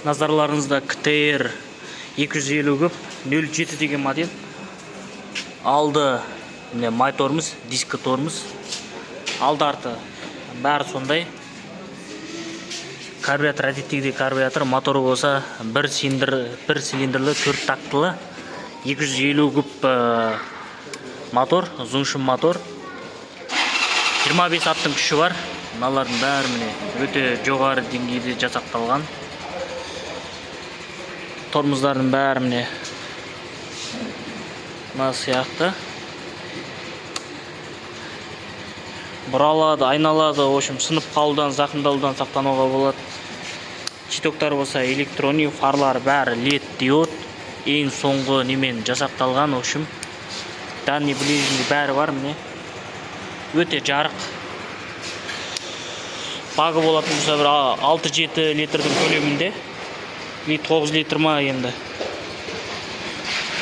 Назарларыңызда КТР 250 куб 07 деген модель. Алды міне май тормоз, дискі тормоз. Алды арты бәрі сондай. Карбюратор әдеттегідей карбюратор, моторы болса бір цилиндрлі, төрт тактылы 250 куб мотор, Зуншин мотор. 25 аттың күші бар. Мыналардың бәрі міне өте жоғары деңгейде жасақталған. Тормоздардың бәрі міне мына сияқты. Бұралады, айналады, в общем, сынып қалудан, зақымдалудан сақтануға болады. Щитоктар болса электроник, фарлар бәрі LED диод, ең соңғы немен жасақталған, в общем, дальний, ближний бәрі бар міне. Өте жарық. Багы болатын болса бір 6-7 литрдің көлемінде. Или 9 литр ма енді.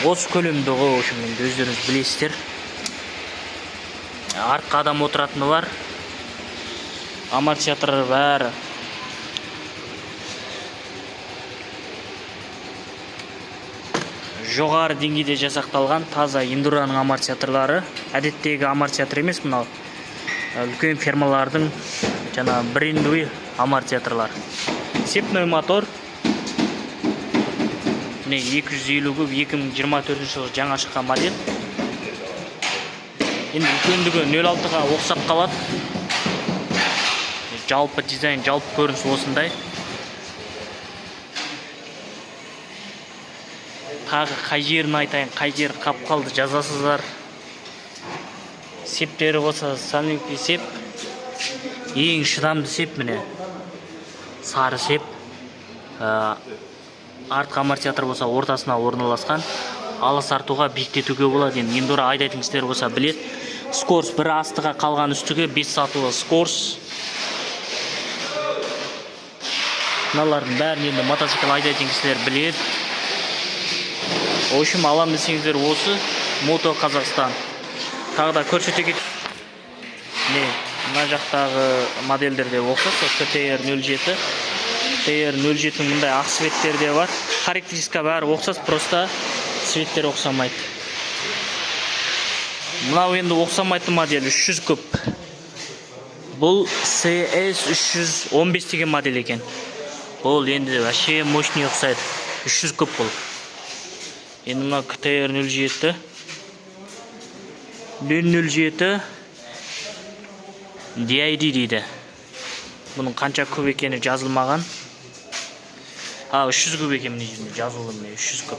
Осы көлемде ғой, в общем, енді өздеріңіз білесіздер. Артқа адам отыратыны бар. Амортизатор бәрі. Жоғары деңгейде жасақталған таза эндуроның амортизаторлары. Әдеттегі амортизатор емес мынау. Үлкен фермалардың жаңа брендовый амортизаторлар. Сепной мотор. Міне 250 куб 2024 жылы жаңа шыққан модель. Енді үлкендігі 0,6-ға ұқсап қалады. Жалпы дизайн, жалпы көрініс осындай. Тағы қай жерін айтайын, қай жері қап қалды жазасыздар. Септері болса сальникті сеп. Ең шыдамды сеп міне. Сары сеп. Артқы амортизатор болса ортасына орналасқан. Алыс артуға, биіктетуге болады. Енді эндуро айдайтын кісілер болса біледі. Скорость бір астыға, қалған үстіге 5 сатылы скорость. Мыналардың бәрін енді мотоцикл айдайтын кісілер біледі. В общем, алам десеңіздер осы Мото Қазақстан. Тағы да көрсете кет. Міне, мына жақтағы модельдер де ұқсас, КТР 07. КТР 07-нің мындай ақ цветтері де бар. Характеристика бәрі ұқсас, просто цветтері ұқсамайды. Мынау енді ұқсамайтын модель 300 куб. Бұл CS 315 деген модель екен. Бұл енді вообще мощный ұқсайды. 300 куб бұл. Енді мына КТР 07 007 DID дейді. Бұның қанша куб екені жазылмаған. 300 куб екен, міне жерінде жазулы, міне 300 куб.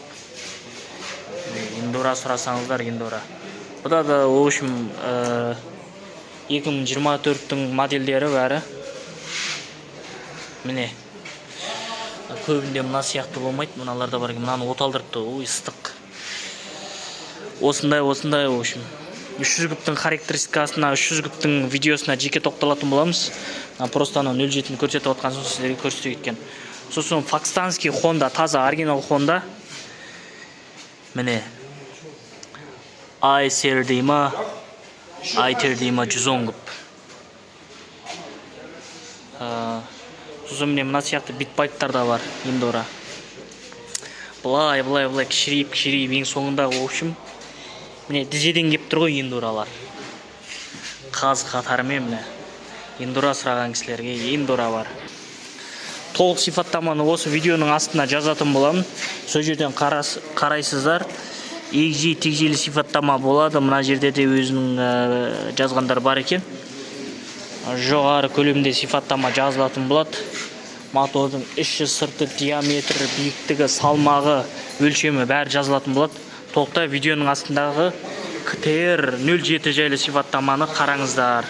Міне, эндуро сұрасаңыздар, эндуро. Бұда да, в общем, 2024-тің модельдері бәрі. Міне. Көбінде мына сияқты болмайды, мыналарда бар екен. Мынаны оталдырыпты, ой, ыстық. Осындай, осындай, в общем. 300 кубтың характеристикасына, 300 кубтың видеосына жеке тоқталатын боламыз. Просто анау 07-ні көрсетіп отқан соң сіздерге көрсете кеткен. Сосын пакистанский Honda, таза оригинал Honda. Міне. ISR дей ма, ITR дей ма, 110 куб. Сосын міне мына сияқты битбайктар да бар, эндуро. Былай, былай, былай кішірейіп, кішірейіп, ең соңында, в общем, міне тізеден кеп тұр ғой эндуралар. Қаз қатарымен міне. Эндуро сұраған кісілерге эндуро бар. Толық сипаттаманы осы видеоның астына жазатын боламын. Сол жерден қарайсыздар. Егжей тегжейлі сипаттама болады. Мына жерде де өзінің жазғандар бар екен. Жоғары көлемде сипаттама жазылатын болады. Мотордың іші, сырты, диаметрі, биіктігі, салмағы, өлшемі бәрі жазылатын болады. Толықтай видеоның астындағы КТР 07 жайлы сипаттаманы қараңыздар.